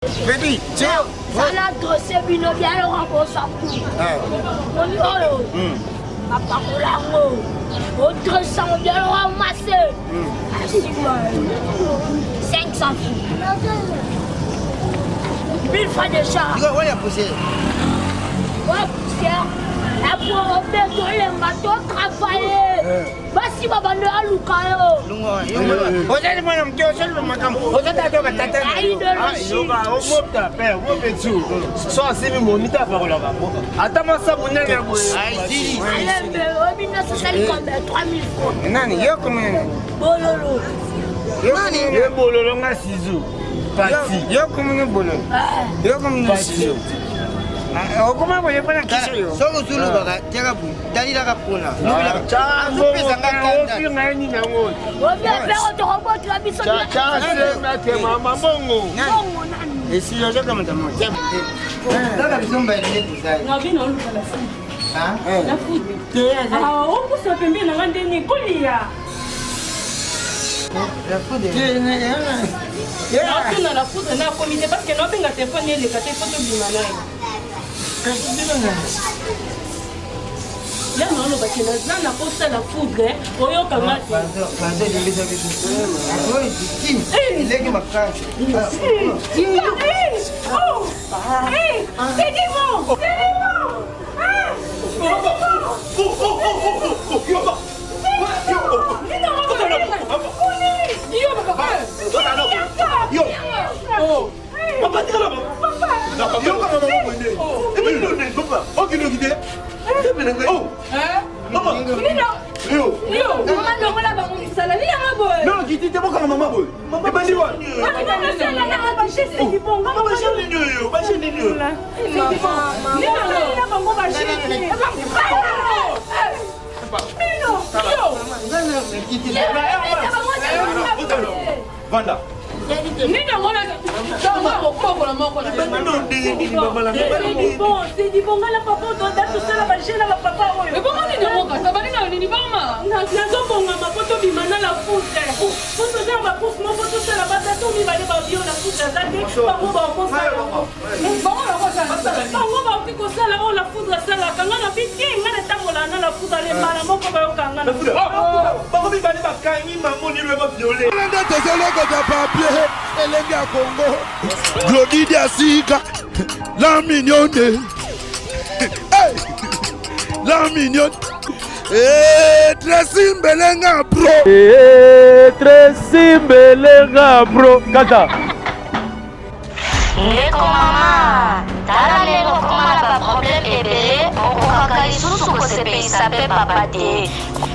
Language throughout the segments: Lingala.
Baby, tiens. Sana dossier bino bien le rembourser tout. Moni oyo. Bapakola yango. Odresse yango bien le ramasser. Asima. 500 francs. 1000 francs de char. Ouais, la poussière. Ouais, poussière. Après, on peut tolemba to travailler. Basi babando aluka yo. Ozali mwana moke ozali makambo ozotala to batata so asimi momi te apakolaka ata masa monene ya boye Alembe oyebi nyonso osali combien 3000 francs. Nani yo komene Bololo. Nani ye bololo nga sizo pati yo komene bololo yo komene sizo okoma boye mpona kisi yo soki ozolobaka tiaka boye talilaka mpona azopesa nga kanda ofinga ye nini yango Obi apero tokobotela biso casemate mama bongo bongo nani. esili ozokamata mo kaka biso mbaele nde tozali Nabi na oluka la foudre. La foudre. Ah, opusa pembeni na nga ndenge kolia. Naotuna la foudre na akomi te parce que naobenga telefone eleka te fo tobima na ye. Ya naolobaki naza na kosala foudre oyoka nga te. pardon limbisa biso oyo dikini eleki makasi Oh! Hey! C'est du bon! C'est du bon! Ah! Mama longola bango misala liyanga boye vanda nazobongama po tobima na la foudre po toza na bacourse moko tosala batata mibale babio la foudre aza te bango bakosala bango bakoki kosala oyo la foudre asalaka nga na bi te nga natambolaka na la foudre alembala moko bayoka nga na bango mibale bakangi mamoni lwe baviole nde tozolokota papier elenge ya kongo glodidi ya sika la mignonne hey! la mignonne hey, Tracy Mbelenga bro hey, Tracy Mbelenga bro kaka Ndeko mama, tala ndenge okoma na baproblème ebele, okokaka lisusu kosepelisa mpe papa te.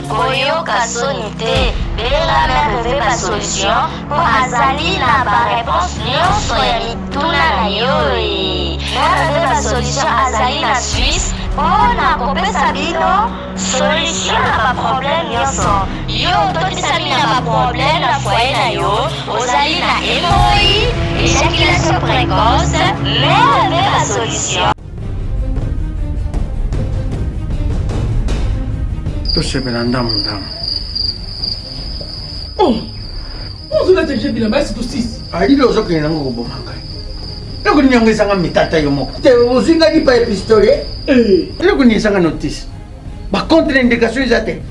Koyoka soni te, benga mère Reve ba solution mpo azali na ba réponse nyonso ya mituna na yo. Mère Reve ba solution azali na Suisse mpo na kopesa bino solution na ba problème nyonso. Yo ototisami na ba problème na foyer na yo, ozali na hémorroïde, éjaculation précoce, mère Reve ba solution. Tosepela ndambu ndambu. Oh! Ozolata je bilamba esi tosisi. Alili ozokende nango koboma ngai. Eloko nini yango ezanga mitata yo moko. Te ozwi ngai lipa ya pistolet. Eloko nini ezanga notice. Ba contre indication eza te.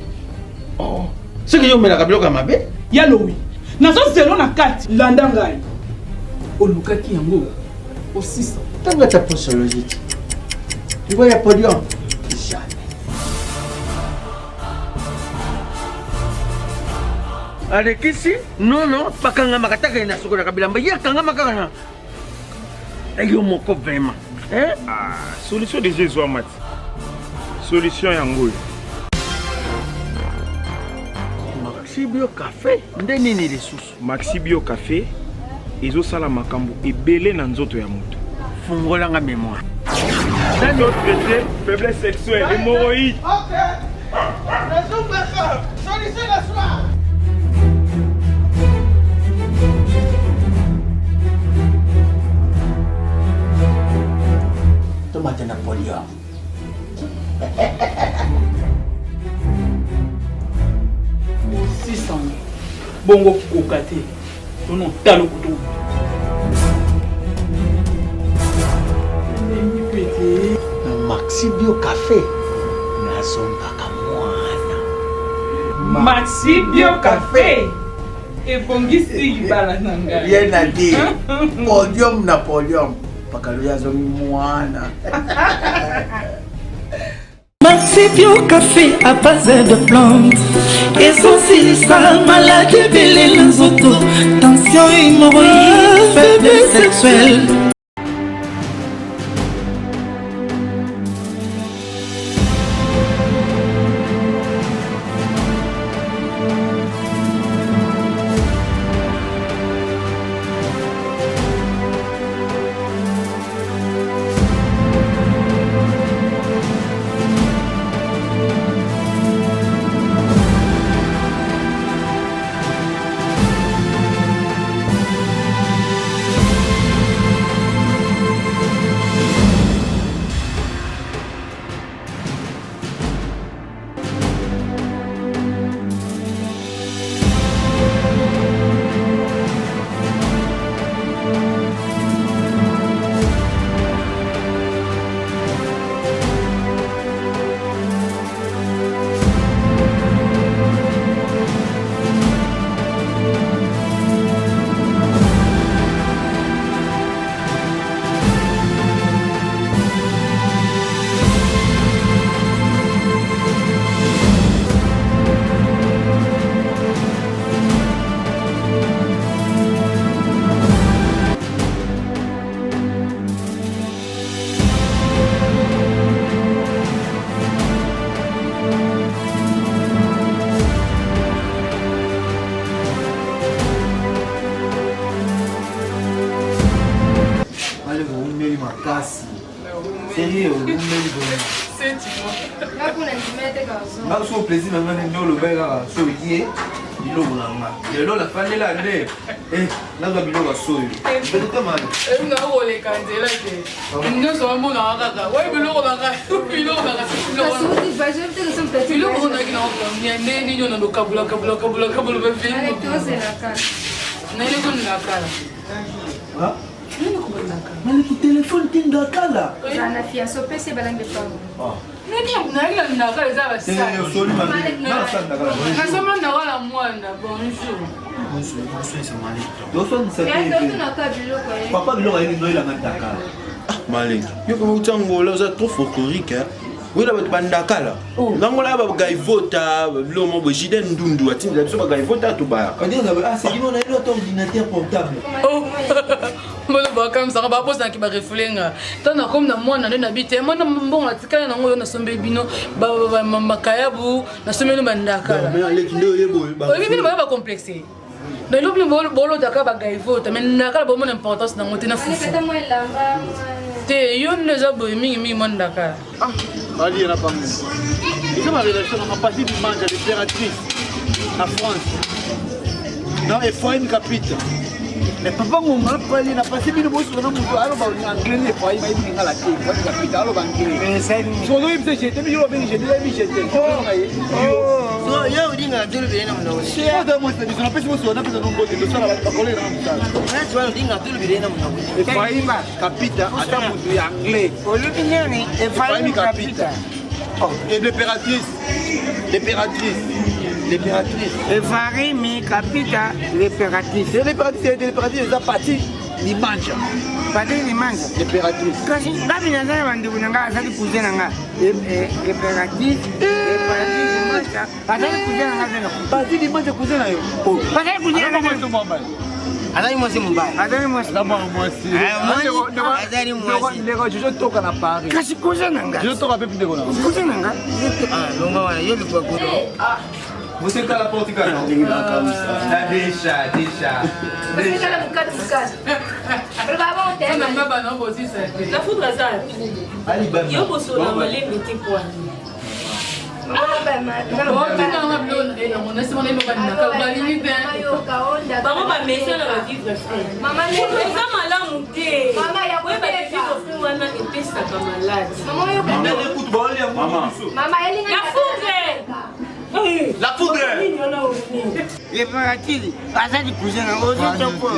Oh. Soki yo omelaka biloko ya mabe. Ya lowi. Nazozelo na kati. Landa ngai. Olukaki yango osisa. Tanga ta posologie ti. Liwa ya podium. Jamais. Alekisi nono bakangamaka taka na sokolaka bilamba ye akangama kaka na yo moko vraiment. Hein? Ah, solution déjà ezwama ti solution yango oyo Maxi Bio Café nde nini lisusu? Maxi Bio Café ezosala makambo ebele na nzoto ya moto. Fungola nga mémoire. Traité faiblesse sexuelle, hémorroïde. Ok. Nazombaka. Solution na soir. Tomate na podium. Osisanga bongo koka te tono talo kutu. Maxi Bio Cafe nazongaka mwana. Maxi Bio Cafe ebongisi libala na ngai. Rien à dire. Podium na podium. Pakalo azongi mwana. Maxi Bio Café à base de plantes ezosilisa maladi ebele na nzoto tension hémorroïde faiblesse sexuelle. Oumeli makasi. Sérieux, oumeli vraiment. Nga so plaisir na nga nde olobaki kaka so ye biloko na nga lelo nafandela nde eh, nazwa biloko ya soyo nakoleka nzela te nyonso bamonaka kaka oye biloko nanga biloko nanga biloko onaki na nde nini ona lokabula kabula kabula kabula nayeleko ndakala Maliki telefone te ndakala. Ozala na fiancé opesi ye balangue pango. Nayaki na ndakala eza basali ndakala mwana bonjour. Papa biloko ayebi noyelanga ndakala. Maliki yo koma uti Angola oza trop folklorique hein. Oyela bato bandakala ngangola ya bagaivota biloko moko boye jide ndundu atindela biso bagaivota tobayaka ordinateur portable mbona bakamisaka babosanaki barefule nga ntango nakomi na mwana nde nabi te mwana mbongo natikali nango oyo nasombeli bino makayabu nasombeli bino bandakala oyebi bino bayo bacomplexe donc eloko bino bolotaka bagaivota mais ndakala bomona importance nango te na fufu te yo nde eza boye mingimingi mwa ndakala Balia na bango. Eza ba relation na Pasi Dimanja l'impératrice na France. Non, Ephraim Kapita. Mais papa ngonga pali na pasi bino bosuka na moto aloba anglais ne Ephraim ayebi lingala te Ephraim Kapita aloba anglais. Soki oyebisa jete bino babengi jete yebi jete. Yo odingaka tolobele na monoko. Oza mwasi na biso napesi bosuka napesa no mbote tosala bakolege na mosala. Odingaka tolobele na monoko. Ephraim Kapita ata moto ya anglais. Olobi nini? Ephraim Kapita. Oh, et l'impératrice. L'impératrice. L'impératrice. Ephraim Kapita l'impératrice. Et l'impératrice, l'impératrice eza parti limanja. Parti limanja. L'impératrice. Kasi ngabi naza na bandeko na nga azali cousin na nga. L'impératrice. L'impératrice limanja. Azali cousin na nga aza na Parti limanja cousin na yo. Azali cousin na nga. Azali mwasi mobali. Azali mwasi. Aza mwana mwasi. Azali mwasi. Ndeko Jojo toka na Paris. Kasi cousin na nga. Jojo toka pepe ndeko na. Cousin na nga. Ah, longa wana yo lupa kuna. Você cala portugal. Deixa, deixa. Você cala bocado, bocado. La foudre aza yo bosola malembe te pwani bango bamesana bavivre free eza malamu te oyeba vivre free wana epesaka maladi la foudre La foudre. Le paratili azali cousin na ozo topo.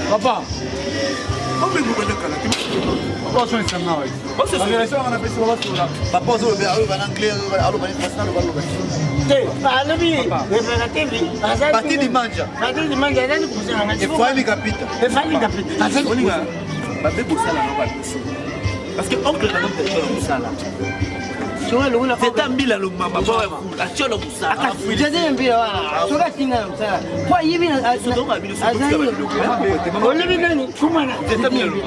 Papa. Papa ozoloba aloba na anglais, aloba na français, aloba aloba te. Alobi reparative. Pati Dimanja. Pati Dimanja azali cousin na ngai. Efraimi Kapita. Efraimi Kapita azali cousin. Babe bosala na babiso. Parce que oncle na ngai mpe mosala. Zeta mbila lomama atiolo mosala. Zeta mbila wana soki atinga na mosala po ayibi olobi nani kumana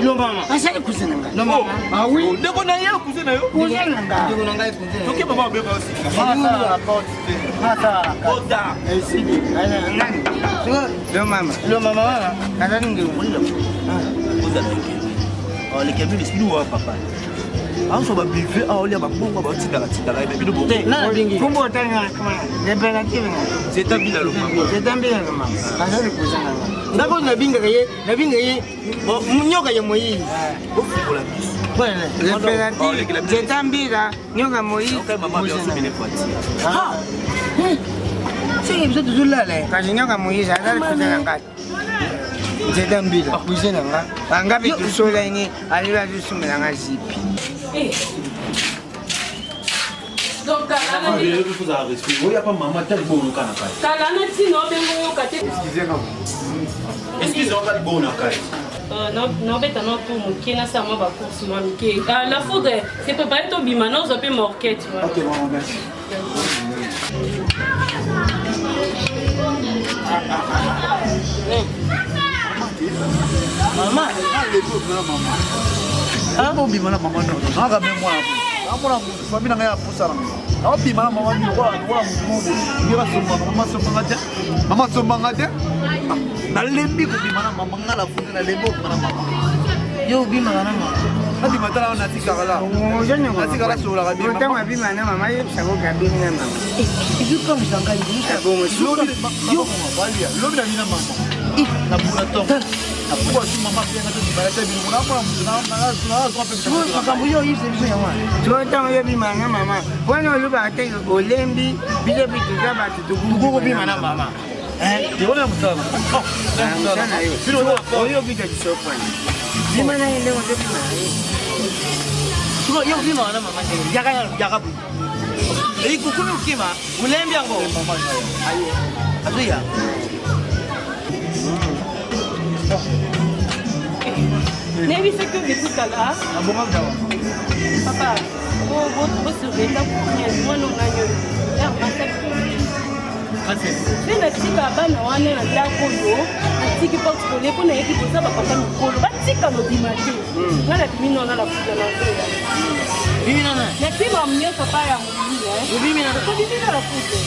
lomama azali cousin na ngai. Ah oui. Ndeko na ye cousin na yo. Cousin na ngai. Ndeko na ngai cousin. Soki mama obenga osika. Esili. Nani? Lomama. Lomama wana azali ndeko. Ozala oleke bino esili wa papa. Azo ba bive aolia babongo batindaka tindaka ye bino bongo. Otanga reparative nga. Zeta mbila lomama. Zeta mbila lomama. Azali cousin na ngai. Ndako nabingaka ye, nabingaka ye nyoka ya moyibi. Ofungola miso. Reparative Zeta mbila nyoka moyibi. Senge biso tozolala. Kasi nyoka moyibi azali cousin na ngai. Nzeta mbila cousin na nga. Anga mpe tosolani alobi azosomela nga zipi. Oya pa mama tali bonoka na kati. Kala na ntina obenga oyoka te. Excuse nga libongo na kati. Naobeta na tour moke, nasala mwa bacourse mwa mike. La foudre se prépare, tobima, nazwa mpe morquette. Ok maman, merci. Mama, mama, obima na mama nono naka me mwana amona famille na ngai apusa na ngai aobima na mama lokola lokola motu moko ye basombaka mama asombanga te, mama asombanga te. Nalembi kobima na mama ngai, nafundi, nalembi kobima na mama. Yo obimaka na mama? Nabima tala wana, natikaka la, natikala sololaka bien. Ntango abima na mama, yebisa koka abimi na mama. Ezokamwisa ngai lobi na bina mama na bula tongo nakuba su mama mpenga tobimala te biloko namona motu nazwa mpe makambo yo oyebisa biso yango wana. Sikoyo ntango yo obimaka na mama wana, olobaka te olembi. Biso mpe toza bato, tokobima na mama. Wana mosala mosala na yo oyo obika lisopani, bima na ye ndenge ozobima na ye. Sikoyo yo obimaka na mama ndenge yaka yaka boye, eyikukumi okima olembi yango azoya. Nayebisaki yo depuis kala, papa, bosurveille ndako. Mwana onani oyo mpe natika bana wana na ndako oyo, natiki porte kole mpo nayebi boza bapapa mikolo, batika lobima te. Nga nabimi nona na futa na nzoya, natima nyonso pa ya molili, tobimi na la fute.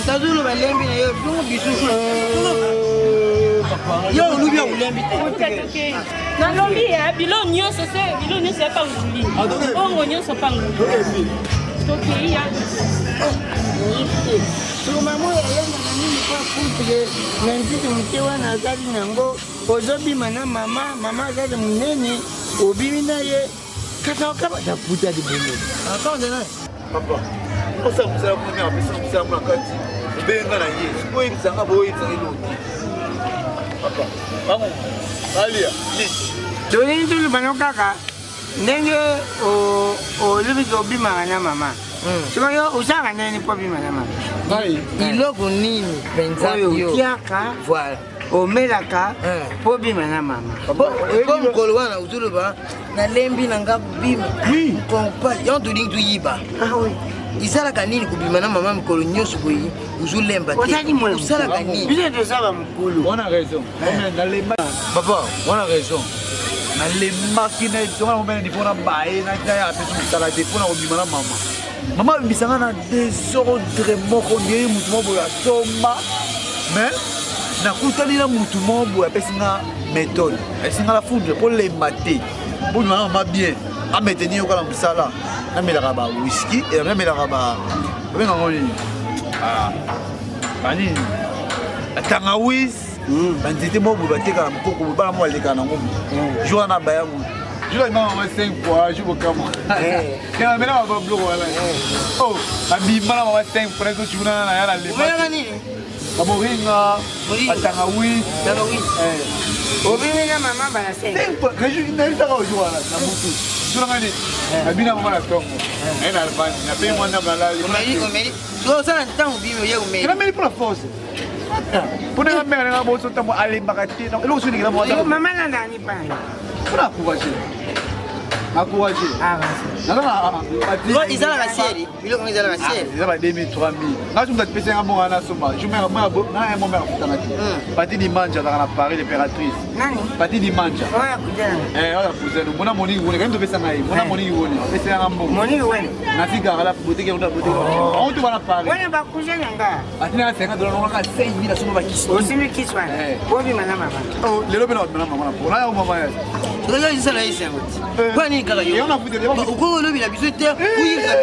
Ntazulu balembi na yo bongo bisu yo olubi ya kolembi te. Nalobi ya bilo nyonso se bilo nyonso ya panguli, bongo nyonso panguli, tokei ya. Soma oyo ayangaka nini mpo afutre na nziki moke wana azali nango. Ozobima na mama, mama azali monene, obimi na ye kaka okabata puta libumu. Papa osala mosala kuna, apesa mosala mona kati, obenga na ye oyebisanga, boyebisanga eloko te papa bango balia. Tolingi toloba no kaka ndenge olobi ke obimaka na mama. Sikoyo yo osalaka ndenge mpo obima na mama? Biloko nini mpenza oyo yo otiaka? Voilà. Omelaka mpo obima na mama? Po mokolo wana ozoloba nalembi na nga kobima kompa, yango tolingi toyiba. Esalaka nini kobima na mama mikolo nyonso boye, ozolemba te? Ozali mwana. Osalaka nini? Biso toza bamokolo. Wana raison, nalemba papa, wana raison, nalembaki tonga momene niveau na baye naya apesi mosala te mpona kobima na mama. Mama abimisanga na désordre moko ndenge motu moko boye asomba, mais nakutani na motu moko boye apesi nga méthode, apesi nga la foudre mpo lemba te bobima na mama bien, ameteni yo kala mosala. Namelaka ba whisky, namelaka ba babengango nini, banini, batangawis, banzete moko boye batekaka mokoko boye, bana moko balekaka nango jour wana baya motu jour abima mama 5 fois jour bokamwa namela babiloko wana. Oh, abima na mama 5 fois nazochuna na ya na Omelaka nini? Bamoringa, batangawis. Obimi na mama bala 5. Nayebisaka ojo wana na butu. Tunanga nini? Nabina mama na tongo. Naye na alvani. Napei mwa ndambo nalali. Omeli omeli. Osala ntango obimi oye omeli. Nameli mpo na force. Mpo nanga mère nanga boso ntango alembaka te. Eloko soki ndekela mwa. Mama na nani pana? Mpo na encourager. Encourager. Naza ezalaka seri. Biloko yango ezalaka cher. Eza ba 2000 3000. Nga soki apesi nga mbongo wana nasomba. Je mère mère na mon mère afutanga te. Pati Dimanja azalaka na Paris l'impératrice. Nani? Pati Dimanja. Oya cousin. Eh oya cousin. Mona Monique Wone, quand topesa ngai. Mona Monique Wone, apesi nga mbongo. Monique Wone. Na figara la boutique ya boutique. On tout va na Paris. Wana ba cousin na nga. Atina 50 dollars nga 5000 nasomba ba kisi. Osimi kisi wana. Obima na mama. Oh lelo pe na mama mama. Ona ya mama ya. Oyo ezala esengo ti. Mpo nini kaka yo? Okoki olobela biso te oyebisa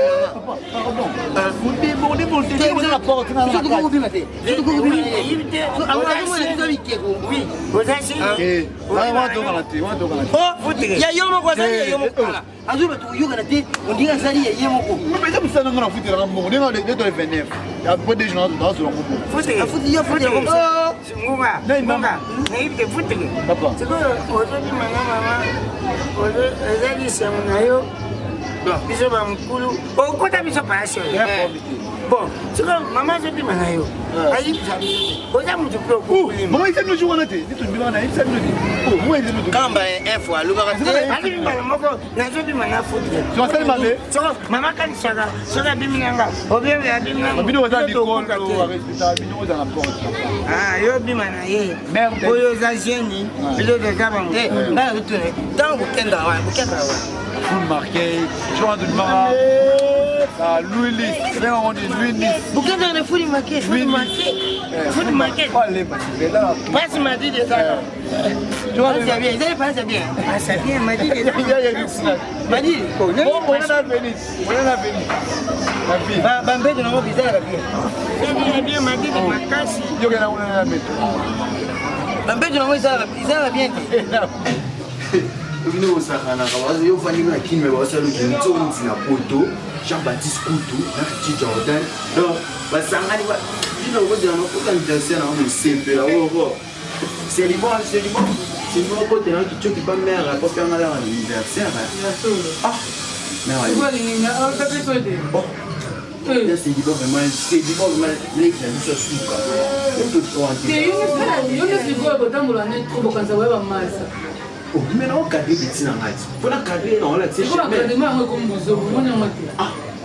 bimama. Te. Ya yo moko azali ya yo moko. Azwi bato koyokana te ondenge azali ya ye moko. Eza mosala nanga nafutelaka mbongo ndenge nde tole 29 après deux jours nazozwa ngo Afuti yo afuti yango mosala. Ngunga, ngunga, nayebi te futeke. Sikoyo ozobima na mama, eza lisango na yo, biso bamokulu, okota biso pasi oyo. Bon, sikoyo mama azobima na yo, ayebisa biso te, oza motu mpe okokulima. Mama ayebisa bino jour wana te, nde tobimaka na ayebisa bino te. Kamba info alobaka te. Azobima na moko, nazobima na futeke. Asali mabe. Soko mama akanisaka soki abimi na nga, obienge abimi na nga. Bino boza mikolo, barespectaka bino boza na porte. Ah, yo obima na ye. Oyo oza jeune, biso toza bango. Ngai nazotuna ntango bokendaka wana, bokendaka wana. Full market, jour de mara. Ah, Louis Lis, Louis Lis. Bokendaka na full market, full market. Full market. Pasi madidi ezaka. Pasi ya bien, ezali pasi ya bien. Pasi ya bien, madidi ezaka. Madidi. Moyena veni, moyena veni. Bambeto nango bizalaka bien. Ezalaka bien madidi makasi. Yokela kuna na mbeto. Bambeto nango ezalaka bien te. Bino bosakanaka yo ofandi na kini me baosala nzonzi na poto Jean Baptiste Kutu na Richie Jordan donc basangani bino okozela nakoka anniversaire na mosepela oko c'est du bon c'est du bon c'est du bon kote na kitioki pa mère akopi anga laka anniversaire ah mère c'est du bon vraiment c'est du bon vraiment leki na biso suka yo nde sikoyo botambola ne trop bokanisa boya bamasa mais na okadre beti na ngai ti mpo na cadre na wana ti encadrement yango ekomi bozobo omoni yango te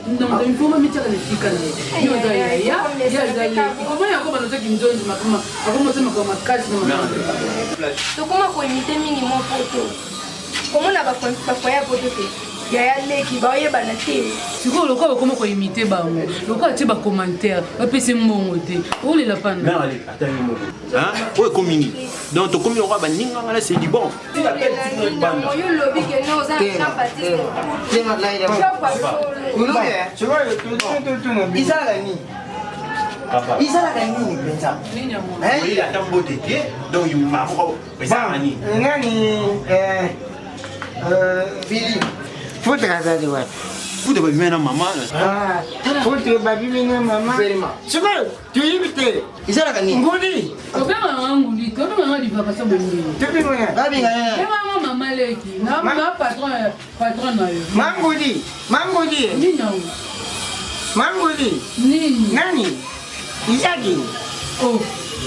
donc il faut mamityaka na esika na ye yo oza yaya ye aza leki komona yango bana ozaki nzonzi makama akomosa makambo makasi na makambo tokoma koimite mingi mwa poto komona bafoye ya poto te yaya leki baoyebana te sikoyo lokola bakoma koimite bango lokola tie bacommentaire bapesi mbongo te olela pana ata yo moko oyo ekomi nini donc tokomi lokola baninga nga na c'est du bon yo olobi ke no oza na Jean Baptiste Ezalaka nini? Ezalaka nini mpenza? Oyebi ata mbote te donc moko ezalaka nini? Nani Fili. Futre azali wapi? Futre babimi na mama. Futre babimi na mama. Sikoyo toyebi te. Ezalaka nini? Nguli. Obengaka nga nguli te, obengaka nga divagation bolingo. Babengaka Bengaka nga mama leki, na na patron patron na yo. Manguli, manguli. Nini yango? Manguli. Nini? Nani? Isaki. Oh.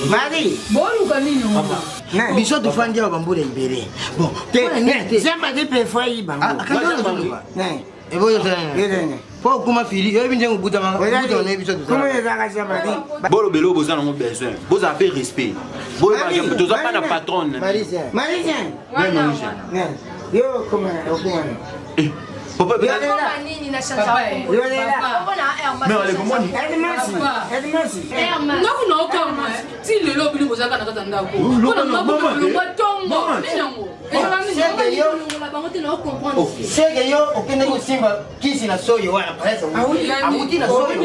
Marie. Boluka nini yango? Biso tofandi awa bambula ebele. Bon, Zamba de pe foyi bango. Po okoma fili, oyebi ndenge obutama, obutama na biso Comment ezalaka Zamba de? Bolobela oyo boza nango besoin bozala mpe respect boyeba toza pa na patronne Marisien. Marisien. Yo okoma okoma. Papa, Nakoma nini na ndako na okamwa ti lelo bino bozalaka na kati ya ndako mpona makolongwa ntongo nini yango ezala nini change. Seke yo okendaki kosimba kisi na soyo wana prince awuti na soyo.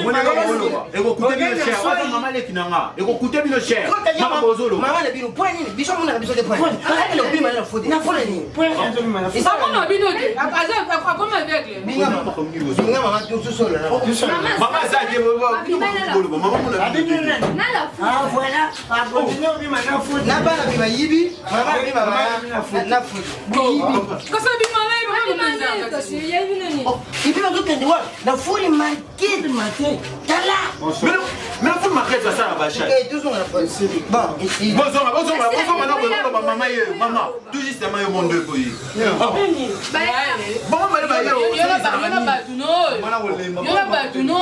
Ekokute bino cher. Waza mama leki na nga. Ekokute bino cher. Mama bozolo. Mama na bino point nini? Biso amonaka biso te point. Akende kobima na fode. Na fode nini? Akoma bino te. Aza akoma aveugle. Binga mama tususola. Mama aza te. Boloba mama mona. Ah voilà, akontinue obima na foot. Na bana bi bayibi, mama bima ba na foot. Kasi bima na ye Ipi bazokende wapi? Na fuli market matin. Tala. Mais fuli market basala ba chat. Eh tozonga na fuli. Bon, bozonga bozonga bozonga na boye ba mama ye mama tout juste mama yo monde boye. Bon bale ba yo. Yo na bato no. Yo na bato no.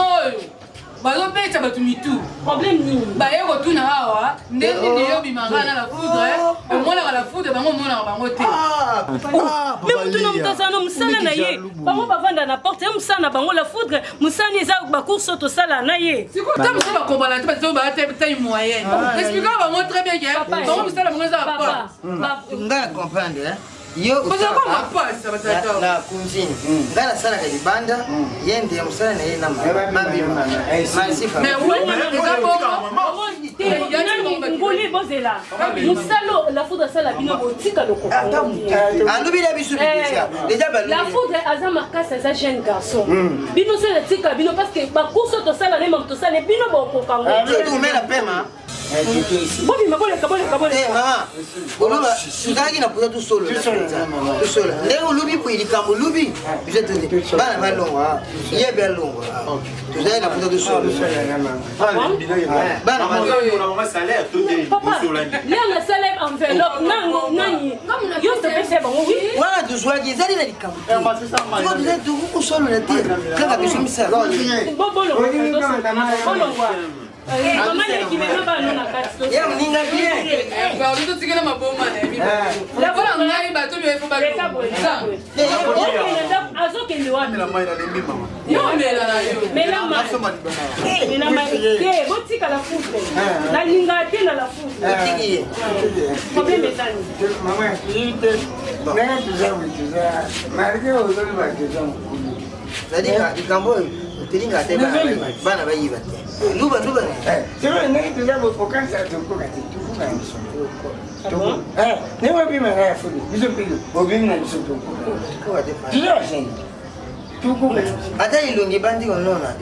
Bazobeta bato mitu. Problème nini? Baye kotuna awa ndenge nini yo bimaka na la foudre, omonaka la foudre bango omonaka bango te. Me motu na moto azala na mosala na ye, bango bavanda na porte ye mosala na bango la foudre, mosala eza bacourse oyo tosala na ye. Sikoyo ta mosusu bakombana te bato baa taille moyenne. Expliquaka bango très bien ke bango mosala bango eza ba porte. Nga na comprendre yo na kunzini ngai nasalaka libanda ye nde mosala na ye na mabima nguli bozela mosala la foudre asala bino botika lokoalobi na biso la foudre aza makasi aza jeune garçon bino so natika bino parce que bacourse oyo tosala ne mamu tosala bino bokoka ngo bobima boleka boleka boleka mama oloba tozalaki na mposa tosolola tosolola ndenge olobi boye likambo olobi biso tote bana balongwa ye be alongwa tozalaki na mposa tosolola bana lianga sala enveloppe nango nani yo topesa bango wana tozwaki ezali na likambo te tokoki kosolola te kaka biso misala bolongwa mama leki mema bana na kati ya moninga bien pardon totikela maboma na ye mibale ngai bato mibale fo azokende wapi yo omela na yo mela mai te botika la foudre nalingaka te na la foudre problème eza nini mama te ndenge toza boye toza malgré ozoloba toza mokulu c'est-à-dire likambo oyo tolingaka te bana bayiba te luba luba sikoyo ndenge toza bokokanisa tokoka te tokoka na biso ndenge obima na ya fulu biso mpe obimi na biso tokoka toza baseni tokoka ata elongi ebandi konona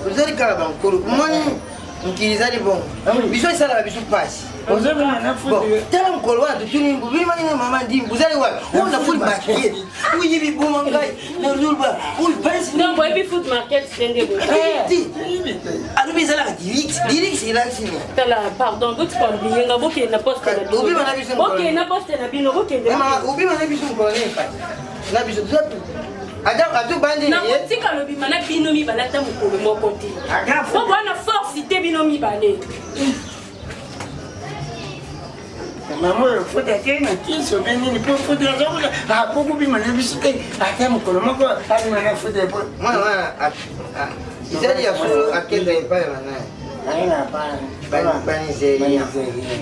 tozali kaka bankolo omoni mokili ezali bongo biso esalaka biso mpasi tala mokolo wana totuni bobimaki na mama ndimi bozali wapi oyo na fuli market oyebi boma ngai nazoloba oyo mpasi boyebi food market ndenge alobi ezalaka dirix dirix elakisi nini tala pardon botika obliye bokende na poste na bino bokende na poste na bino bokende obima na biso mokolo nini mpasi na biso toza nakotika lobima na bino mibale ata mokolo moko te po bwana force te bino mibale mama oyo futa te na kisi obe nini mpo futa azokuta akokobima na biso te ata mokolo moko abima na futa po mwana wana ezali ya solo akenda epai ya banani banigérien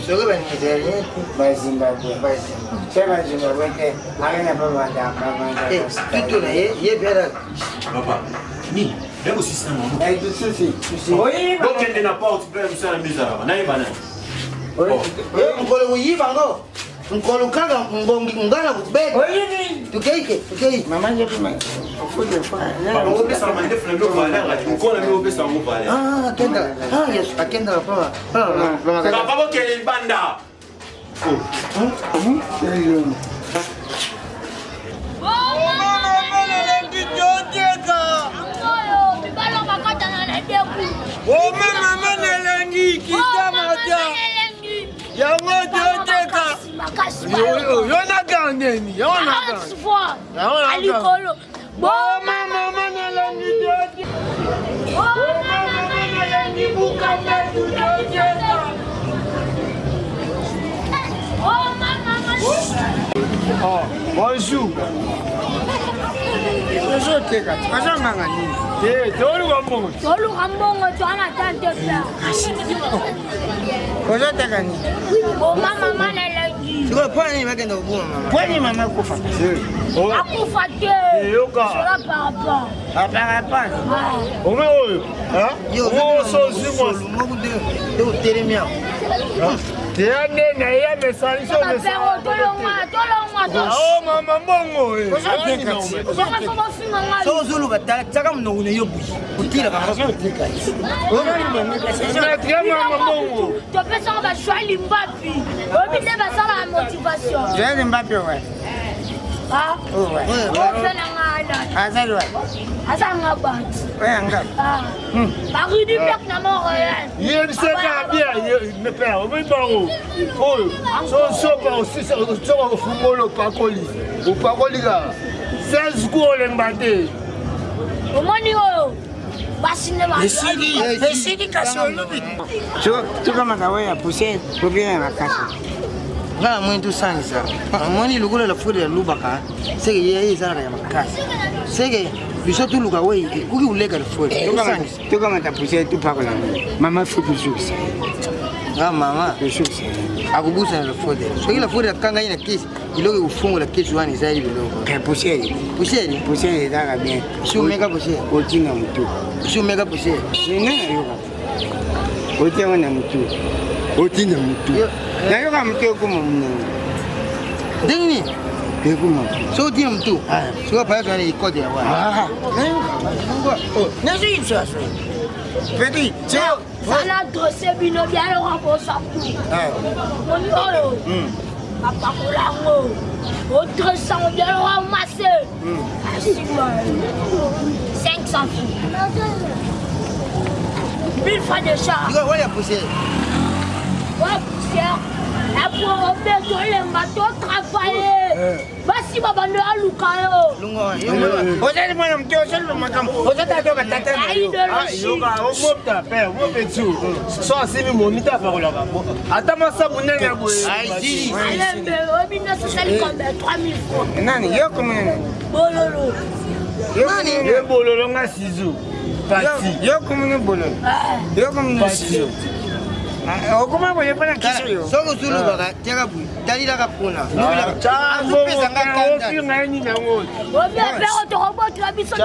soki banigérien bazimbabwe se bazimbabwe te akenda mpe tutu na ye ye mpe papa nini ekosisi na mama bokende na porte mpe mosala mbi ezalaka nayeba nani mokolo koyiba ngo mokolo kaka ngongi nga na kobeta tokei te tokei akendaka papa bokende libanda Oma mama nelengi kita mata yango toteka yo na gandeni yo na likolo boma mama nelengi toteka Oma mama nelengi bukanda toteka Oh, bonjour. Ozoteka te, ozonganga nini? Te, toluka mbongo. Toluka mbongo toana tante ta. Ozoteka nini? Boma mama na elengi. Sikoyo mpo na nini bakenda koboma mama? Mpo nini mama akufa? Akufa te. Yoka. Cela par rapport. Aparapana. Ome oyo. Moko nde otelemi awa. Teya nde na ye mesali so Bapero tolongwa tolongwa Oh mama mbongo. Soki ozoloba tala tiaka monoko na yo boye otilaka topesaka bajoa limbapi oyebi nde basalaka motivation Joël Mbappé ouais. Azali wapi? azanga bato Oyo nga. baridi blak na montréal yebisaka bien père omi bango oyo sosopa soka ofungola opakoli opakoli kaka 16 ku olemba te omoni oyo basi nde Esili, esili kasi olobi. Tukamata oyo ya poussière popia ya makasi. Nga namoni tosangisa namoni lokola la fode ya lubaka seke ye ezalaka ya makasi seke biso toluka wei ekoki koleka lifode tosangisa Tukamata poussière tupakola mama faut tozokisa. nga mama akobusana lafode soki lafode akanga ye na kisi biloko ekofungola kisi wana ezali biloko Poussière. Poussière? Poussière ezalaka bien. Si omeka poussière? Otinga motu. Si omeka poussière? Nga nayoka. Otiango na motu. Otinda motu. Nayoka motu ekoma monene. Ndenge nini? Ekoma. Soki otina motu soki apayaka wana ekode ya wana Nazoyebisa so. Petit, sana dresse bino bialoka bosaku moni oyo bapakola yango odresse yango bialoka mase asima 500 francs 1000 francs de char oyo ya poussière oyo poussière apo obeto olemba to travaille basi babando aluka yo ozali mwana moke ozali makambo ozotata batata na yo omopta père omopetu so asimi momi te apakolaka ata masa monene ya boye alembe oyebi nyonso osali combien 3000 francs nani yo komonene bololo nani ye bololo nga sizo pati yo komona bololo yo komona sizo okoma boye mpona kisi oyo soki ozolobaka tiaka boye talilaka kuna azopesa nga kanda nini yango obi apero tokobotela biso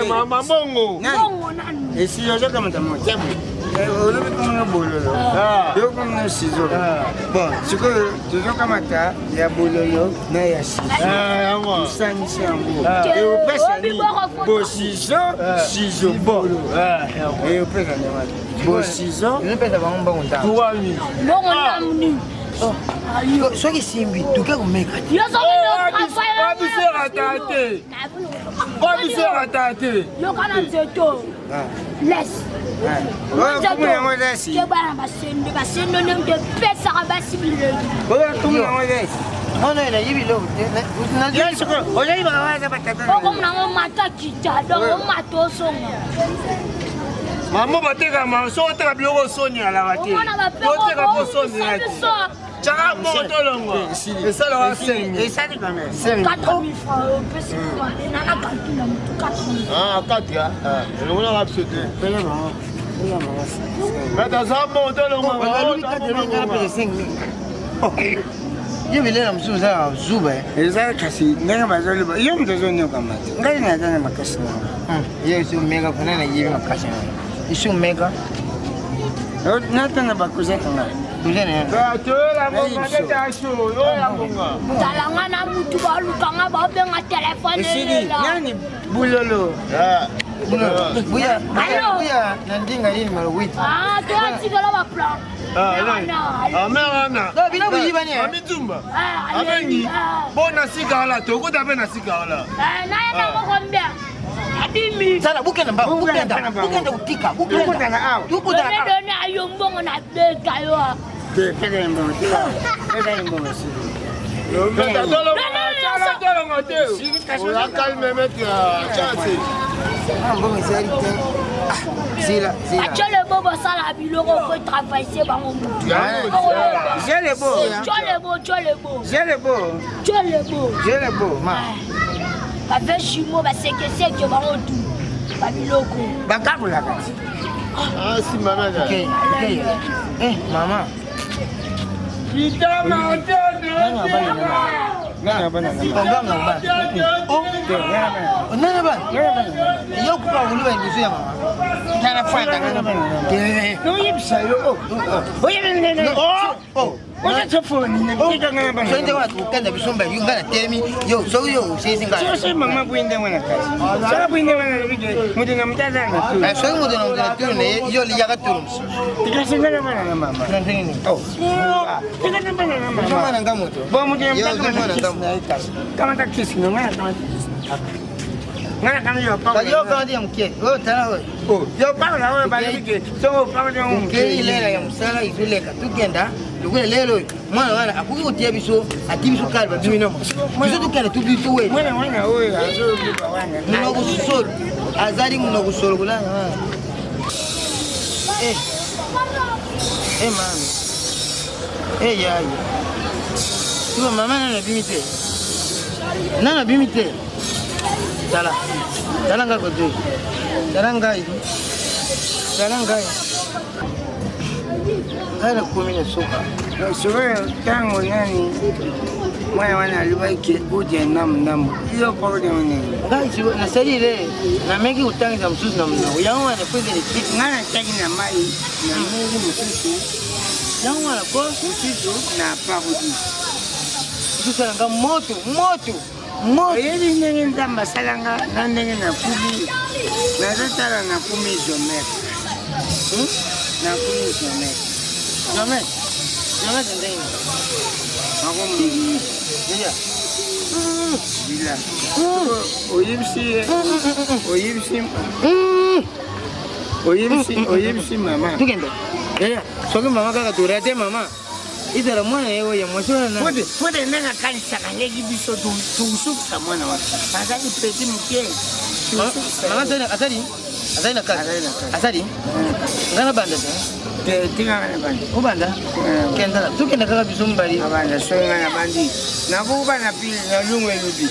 mama mbongo mbongo nani esi ozokamata mo tia boye olobi komona bololo yo komona sizo bon sikoyo tozokamata ya bololo na ya sizo osangisi yango eopesa nini bosizo sizo bon eopesa nini bosizo ezopesa bango mbongo ntango mbongo ndamuni soki esimbi tuke komeka te biso te biso rata te yoka na nzeto lesi kebana basende basende nde moto epesaka basi bilengi ono nayebi eloko te okomonango mata kita donc omata osonga mama batekama so oteka biloko osoni alaka te oteka mpo soni te tiaka moko tolongwa esalaka esali combien 4000 francs opesi nana calcul na motu 4000 elongonaka biso te mete aza moko tolongwa ye bilela mosusu ezalaka zuba eza kasi ndenge bazoloba yo moto ozonyokama te ngai naza na makasi nanga ye esi omeka mpona nayebi makasi nanga esi omeka natanga bakuza kanga talanga na mutu balukanga babenga telefone elela nani bulolo buya na ndinga nini malowiti toyatikala baplan bino boyibani amitumba abengi bo na sika wala tokota mpe na sika wala nayena moko mbia adimi sala bukenda mba bukenda bukenda kutika bukenda tukutana done ayo mbongo na beta yo te pesa ye mbongo te pesa ye mbongo sili mbongo ezali te zila zila atyolebo basala biloko po travaille bango mutu Jelebo. tyolebo tyolebo Jelebo. tyolebo Jelebo. Ma. bave jumeau basekeseke bango tu babiloko Bakabolaka. Eh, mama. Nana bana yo kuka koluba liboso ya mama nana fanda noyebisa yo soki wana tokokanda biso mbali yo ngai natelemi yo soki yo osesi ngai mama boye ndenge wana kasi soki boye ndenge wana alobi ke moto na moto aza na tolo soki moto na moto na tolo na ye yo liyaka tolo mosusu kasi ngai na bana na mama na ndenge nini tika na bana na mama mwana nga moto bon moto na moto na kisi na ye kasi kamata kisi na ngai na kamata ngai na kamata yo papa yo kamata ya moke oyo tala oyo yo papa na oyo balobi ke soki opamata yango moke ilela ya mosala ezoleka tokenda lokola lelo oyo mwana wana akoki kotia biso ati biso kala babimi nomo biso tokenda tobiso we mwana wana oyo azoloba wana monoko solo azali monoko solo kolanga wana eh. Eh, mami eh, yaya tuba mama nano abimi te nano abimi te tala tala ngai kote tala ngai tala ngai ngai nakomi na suka sikoyo ntango nani mwana wana alobaki ke odia ndambo ndambo yo problème nini ngai sikoyo nasali le nameki kotangisa mosusu na monoko yango wana po ezali ngai natiaki na mai nameki mosusu yango wana ko mosusu na parodi ezosala nga moto moto moto oyebi ndenge nzambe asalanga na ndenge nakubi nazotala nakumi géomètre hmm? nakumi géomètre géomètre géomètre ndenge nakomi bila oyebisi oyebisi oyebisi oyebisi mama tokende soki mama kaka torate mama ezala mwana ye oyo ya mwasi wana pote ndenge akanisaka leki biso tosukisa mwana wana azali peti moke mama azali azali na kati azali ngai nabanda te tikaka na banda obanda kenda tokenda kaka biso mibali abanda soki ngai nabandi nakokuba na pili na lungu elubi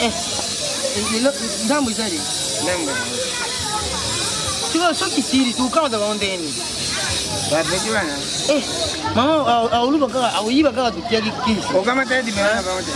eh, ndambo ezali ndambo sikoyo soki sili tokamata bango ndenge nini bapeti wana eh, mama aoluba kaka aoyiba kaka totiaki kisi okamata ye dimela na bango te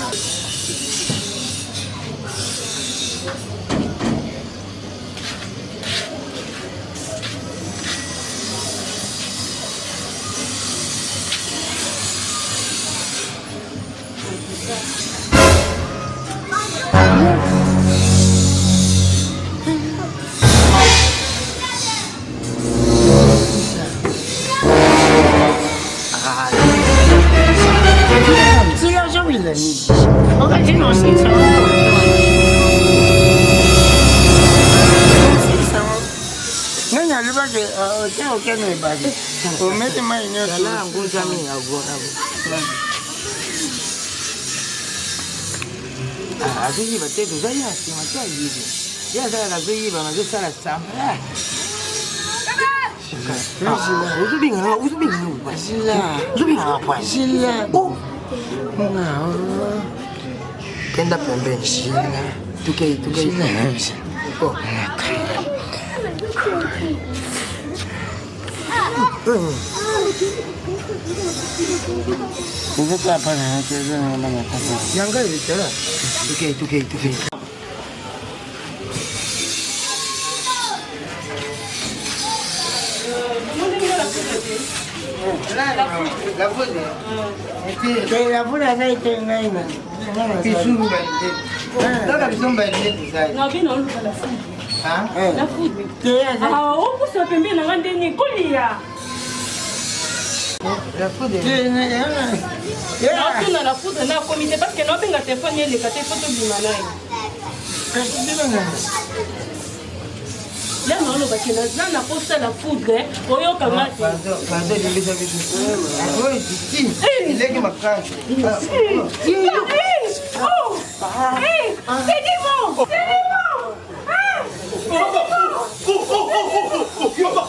Nani alobaki ote okende ebale ometi mai nyonso azoyiba te toza ye na nsima te ayibi ye azalaka azoyiba azosala sambla ozobengana ozobengana ozobengana poisila kenda pembeni tukei tukei oh. Yanga ezala tukei tukei tukei La foudre azali te ngai na kaka biso mbali nde tozali La foudre. Ah, opusa pembeni na nga nde nini kolia. La foudre. Naotuna la foudre na akomi te parce que naobenga telefone eleka te fo tobima na ye. Ya naoloba ke naza na posa la foudre oyoka nga te. Pardon, limbisa biso. Oyo eleki makasi. Oh! Hey! C'est du bon! C'est du bon!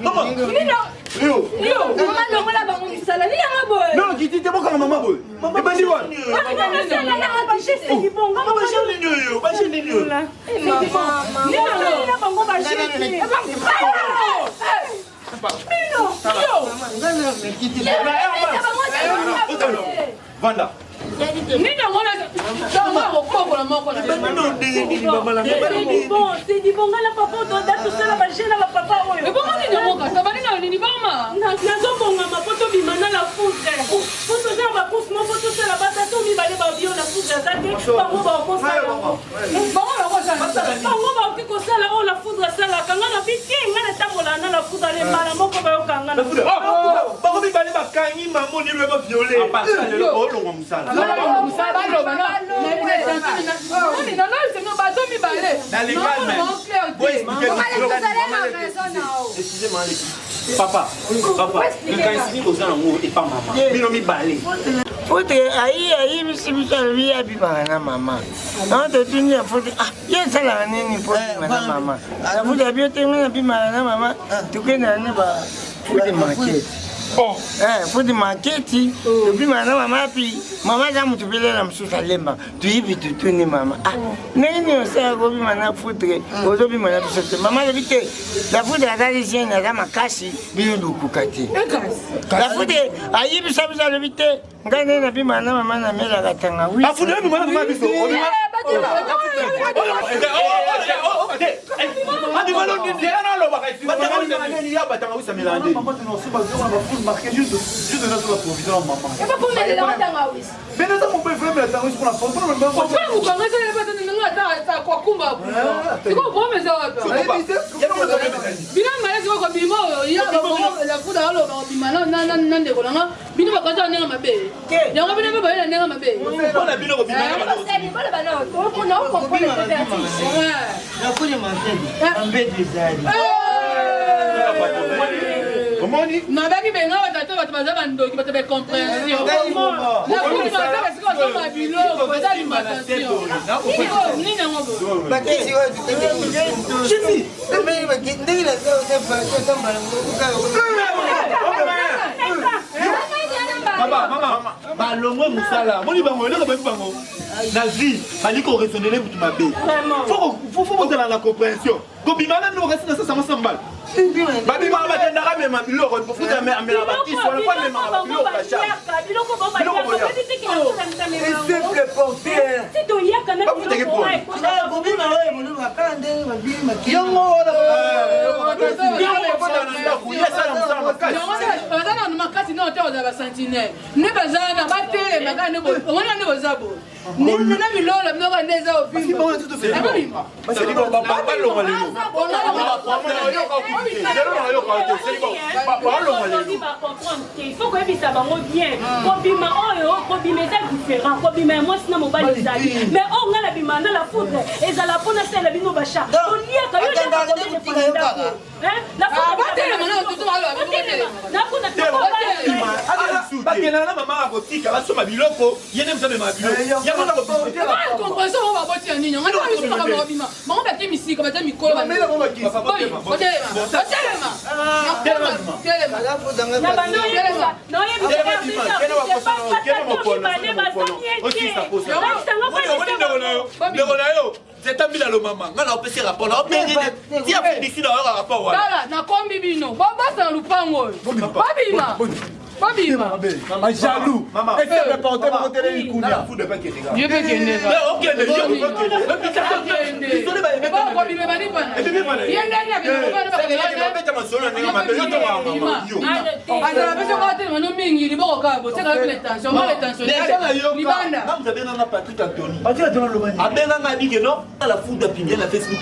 Mama longola bango misala nini yango boye non kiti te bokanga mama boye. Ti wana. Vanda. Nini yango ntango akokokola moko sedibonga na papa otoda tosala baje na bapapa oyo ebongo nini yango kasa bani na nini bama nazobongama mpo tobima na la foudre mpo toza na bacourse moko tosala batata mibale babio na foudre aza te bango bakosala bango bakoki kosala oyo la foudre asalaka nga na bi te nga natambolaka na la foudre ale mbala moko bayoka nga bango mibale bakangi mamo nilo ba viole olongwa mosala bato mibale papa papa likanisi nini oza nango epa mama bino mibale Foudre ayi ayebisi biso alobi ye abimaka na mama yango totuni ya foudre ah ye esalaka nini mpo abima na mama na foudre abi te ngai nabimaka na mama tokendaka ne ba foudre market foudre marketi tobimaka na mama api mama aza motu mpe mosusu alembaka toyibi totuni mama ah ndenge nini osalaka kobima na foudre ozobima na biso te mama alobi te la foudre azali jeune aza makasi bino bokoka te la foudre ayebisa biso alobi te ngai nde nabima na mama namelaka tangawisi Bino mayezi bakobima oyo ya lafuda aloba kobima na ndeko nanga bino bakanza na ndenge mabe yango bino mpe baye na ndenge mabe mpona bino kobima nabaki benga batata bato baza bandoki bato bacomprehension nakulibaza basika bazoma biloko baza alimentation nini yango balongwe mosala moni bango eloko bayebi bango na vie bali koresonele motu mabe fo bozala na comprehension kobima na bino bakasi na sasa mwasi na mobali babimaka bakendaka mema biloko futa amela bakisi wana po amemaka biloko baza na makasi nao te kozala basentinele nde baza wana batelema kaka omona nde boza boye na milola bino kaka nde eza Il faut koyebisa bango bien kobima oyo kobima eza différent kobima ya mwasi na mobali ezali mais oyo ngai nabima na la foudre ezala mpo nasalela bino basha oliaka yo Bakendaka na mama akotika basomba biloko ye nde moto amemaka biloko yango na komprehension bango baboti ya nini yango biso makambo kobima bango bake misika baza mikolo otelema ndeko na yo Zeta mbila lo mama nga na opesi rapport na obenge ti afundisi na yoka rapport wana. Tala nakombi bino bobasa na lupango oyo bobima bobima. Ba jaloux. Et c'est le porter pour télé ikunya. Yo pe kende ka. Okende yo okende. Bobima bani pana. Ye ndani akende kobana ba beta masolo ndenge mabe yo to mama yo. Azala biso kaka te mano mingi liboko kaka botiaka yo le tension moi le tension. Libanda. Nga mutu Patrick Anthony. Patrick Anthony aloba nini? Abenga nga abi que non, la foudre publie na Facebook.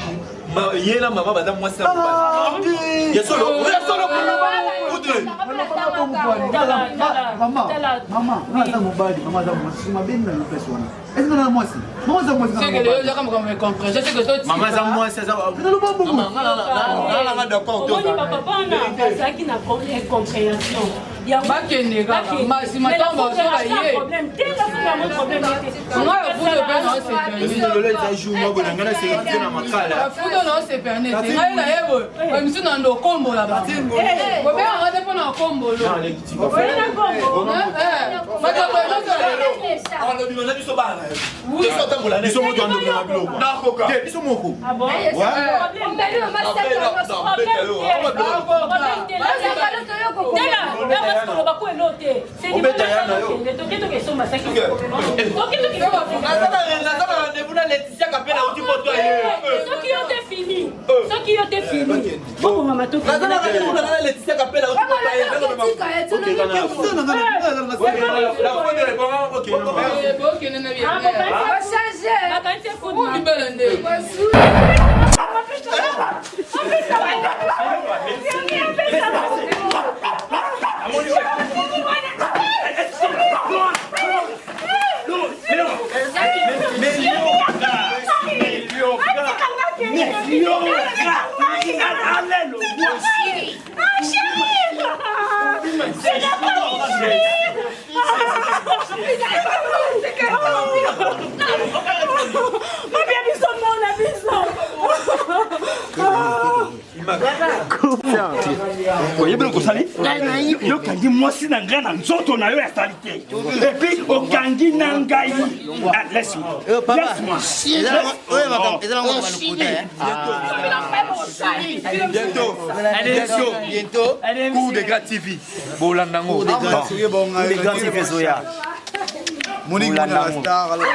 Ma ye na mama baza mwasi na mobali. Ya solo, ya solo. Foudre. Mama, mama, nga aza mobali, mama aza mwasi, mabe nini na place wana? Est-ce que na mwasi? Mama aza mwasi. C'est que le yaka makambo ya compréhension, c'est que toi. Mama aza mwasi aza. Omoni ba papa wana bazalaki na incompréhension. Bakende kaka nsima ntango bazoka ye lelo eza jour moko na ngai nasekite na makala bafuta na oseperne te ngai na ye boye bamisu na ndo okombola bango bobenganga te mpo na okombolo biso moko andokela biloko te biso moko Soki yo te fini, soki yo te fini, bobongama Oyebi eloko osali? Yo okangi mwasi na ngai na nzoto na yo ya salite, epuis okangi na ngai. Ah, laisse-moi. Laisse-moi. Bientôt, bientôt, bientôt, cours de Grand TV. Bolanda yango. Cours de Grand TV ezoya. Monique Mona la star, alors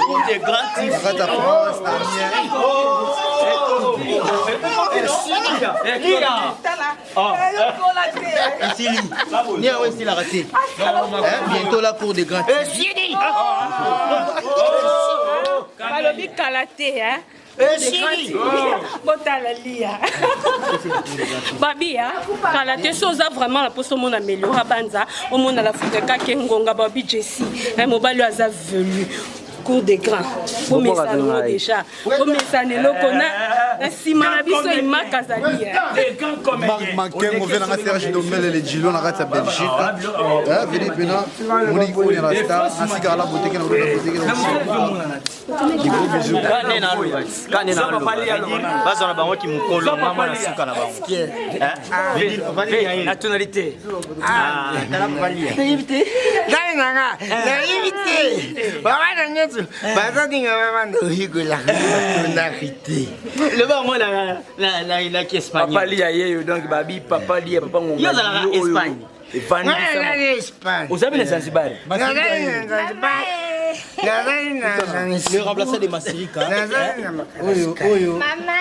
Cours de Grand TV. Kata France, Esili. Ni awa esilaka te. Bientôt la cour de grand. Esili. Balobi kala te hein. Esili. Botala lia. Babi hein, kala te so oza vraiment na poso omona ameliora banza omona la foudre kake ngonga babi Jessie hein, mobali oyo aza velu cour de grand bomesana ngo déjà bomesana eloko na na nsima na biso imaka azali Marc Makengo vient na Serge Dombele le Gilo na kati ya Belgique. Eh veli pena Monique Oyo na star asika ala boteke na boteke na Gros bisous. Kane na aloba kane na aloba bazwa na bango kimokolo mama na suka na bango na tonalité nayebi te ngai nanga nayebi te babana nyonso bazalinga babanda oyekola tonari te loba yango na kiespagnol papa lia yeyo donc babi papa lia papa ngonga Yo ozalaka Espagne. Espagne. Ozabi na Zanzibar. Le remplaçant de Masirika. Oyo, oyo. Mama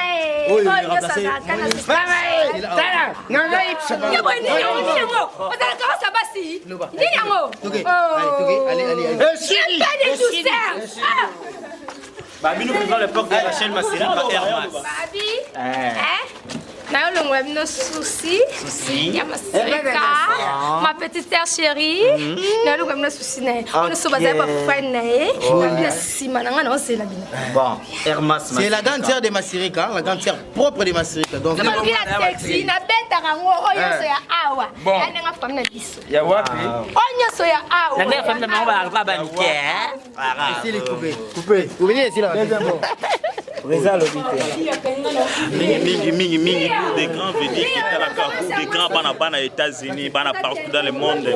Oyo, eh. le Oyo nyonso remplaçant. azalaka na Tala, Yo boye nini yango nini yango ozalaka osa basi nini yango Toke, allez, toke, allez, allez, allez. J'ai pas de douceur. Ah. Babino président l'époque de Rachel Masirika Hermas. Babi Eh. eh nayolongola bino susi Susi. ya masirika Ah. ma petite sœur chérie nayolongola bino susi na ye Ok. nyonso bazali bafani na ye Oh. na nsima na ngai naozela bino Bon, Hermas C'est la grande sœur de Masirika, hein, la grande sœur propre de Masirika. Donc, nabaluki na taxi nabetaka yango oyo nyonso ya awa Bon. ya ndenge afami na biso Ya wapi? oyo nyonso ya awa Na ndenge famille na bango balaka banike. Esili coupé. Coupé. Coupé esili. Président alobi te. Mingi mingi mingi mingi cour des grands veut dire que talaka cour des grands bana bana États-Unis bana partout dans le monde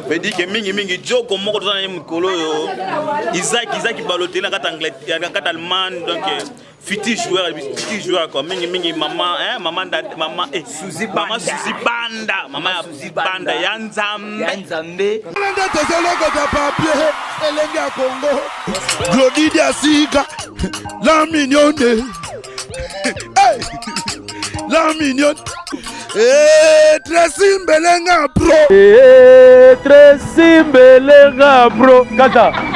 veut dire que mingi mingi joko moko toza na ye mikolo oyo Isaac Isaac Balotelli na kati Angleterre na kati Allemagne donc futur joueur futur joueur quoi mingi mingi maman hein maman da, maman eh Suzy maman Suzy Banda maman ya Banda ya Nzambe ya Nzambe nde tozolokota papier elenge ya kongo glodi diasika la mignonne hey! la mignonne hey, Tracy Mbelenga pro Eh, Tracy Mbelenga pro kaka.